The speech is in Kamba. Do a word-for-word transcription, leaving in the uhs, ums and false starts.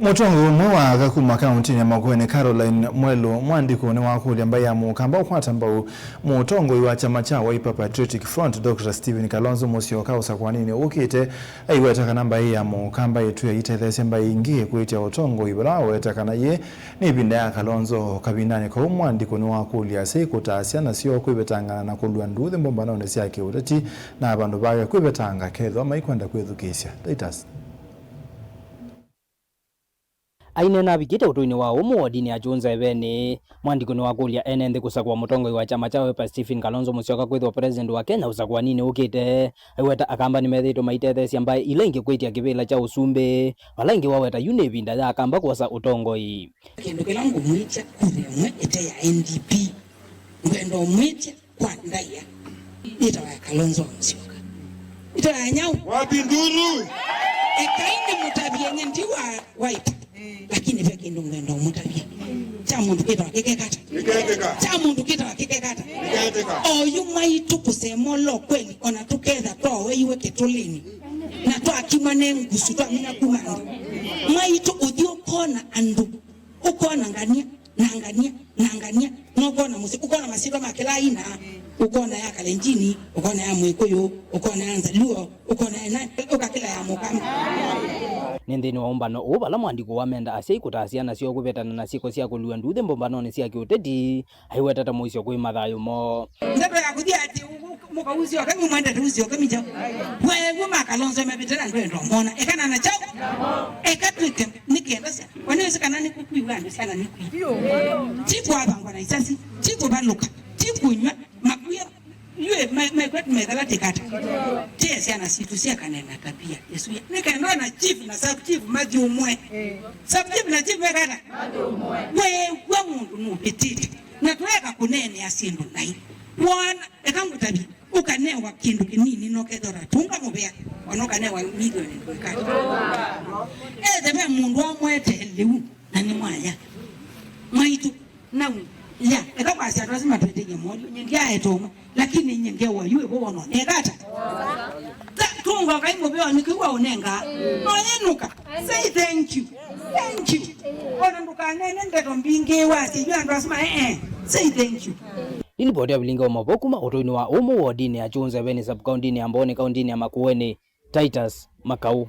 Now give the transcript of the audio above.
Mũtongoi ũmwe wa aka kuma kaũntĩnĩ ya Makueni, Caroline Mwelu Mwandĩkũ, nĩwakũlya mbaĩ ya Mũkamba ũkwata mbau mũtongoi wa kyama kya Wiper Patriotic Front, Doctor Stephen Kalonzo Musyoka ũsakũaninĩ ũkĩte, aiweta kana mbaĩ ya Mũkamba ĩtw'e ĩtetheesya mbaĩ ingĩ kwĩtya ũtongoi, vala aweta kana yĩĩ nĩ ĩvinda ya Kalonzo. Kavindanĩ kau, Mwandĩkũ nĩwakũlya asyai kũtaa syana syoo kwĩvetangana na kũlua nduuthĩ mbombanonĩ sya kĩũteti, na vandũ vake kwĩvetanga kethĩwa maikwenda kwĩthukĩĩsya. Titus. Aineena avikĩte ũtũinĩ wa ũmwe wodinĩ ya Kyũnzevenĩ, Mwandĩkũ nĩwakũlya ene nthĩ kũsakũa mũtongoi wa kyama kya Wiper Stephen Kalonzo Musyoka kwĩthĩwa president wa Kenya ũsakũaninĩ ũkĩte. Aiweta Akamba nĩmethĩĩtwe maitetheesya mbaĩ ila ingĩ kwĩtya kĩvĩla kya ũsumbĩ, vala ĩngĩ waweta yu nĩ ĩvinda ya Akamba kwosa ũtongoi. Kĩndũ kĩla ngũmwĩtya kura ĩmwe ĩte ya N D P, ngwenda ũmwĩtya kwa ndaĩa, ĩtawa ya Kalonzo wa Musyoka. Ĩtawa ya nyau. Wapi nduru? Ekai nĩmũtavye nye ndi wa Wiper. Lakini ve kĩndũ ngwenda ũmũtavye. Kya mũndũ kĩtawa kĩkekata. Kĩkekeka. Kya mũndũ kĩtawa kĩkekata. Kĩkekeka. Oyu maitũ kũsema ũla kweli, ona tũketha twawaiwe kĩtũlĩnĩ. Na twakima ne ngusu twamina kuma nthĩ. Maitũ ũthi ũkona andũ. Ũkona ngania, na ngania, na ngania, na ũkona mũsyĩ, ũkona masyĩtwa ma kĩla aina, ũkona ya Kalenjini, ũkona ya Mwĩkũyũ, ũkona ya Nzaluo, ũkona ya na, ũkakĩla ya Mũkamba. Nĩ nthĩnĩ wa ũmbano ũũ vala Mwandĩkũ wamenda asyai kũtaa syana syoo kũvetana na syĩko sya kũlua nduuthĩ mbombanonĩ sya kĩũteti, aiweta ta mũisyo kwĩ mathayũ moo. Ndeto ya kũthi atĩ, ũ-, ũ-, mũka ũsyoka, mĩ mwendete ũsyoka, mĩ kyaũ? Weew'o ma Kalonzo mavĩte na ndwenda ũmona. Ekana na kyaũ? Eka twĩke, nĩ kenda sya. Wanĩwĩsĩ kana nĩ kũkwĩw'a andũ syana nĩ kwĩ. Ti kwavangwa na isasi, ti kũvalũka, ti kũnyw'a, makwĩa, yue, ma-, makwĩa tũmethela tĩkata. Tie syana sitũ syakane na tabia ĩsu. Nĩ kenda na chief na sub chief mathi ũmwe. Sub chief na chief mekata. Weew'a mũndũ nũvĩtĩte. Na tũeka kũneenea syĩndũ nai. Wona, eka ngũtavye. Ũkanewa kĩndũ kĩnini na ũkethĩa ũtatũnga mũvea, ona ũkanewa milioni ndũĩkata. Ethe ve mũndũ amwete lĩu na nĩ mwaya. Mwaitũ, nau, ya, eka kwasya andũ asu matwĩtĩie molyo, nye ndiaete ũmwe, lakini nye ngewa yu ĩvo wona ũnekata. Ta, tũnga Ngai mũvea nĩ kĩu waũnenga. No yĩnũka. Say thank you. Thank you. Ona ndũkanene ndeto mbingĩ wasye yu andũ asu ma, eh, eh. Say thank you. Nĩ livoti ya vilingi wa maũvoo kuma ũtũinĩ wa ũmwe wodinĩ ya Kyũnzevenĩ, sub-kaũntĩnĩ ya Mbooni, kaũntĩnĩ ya Makueni, Titus Makau.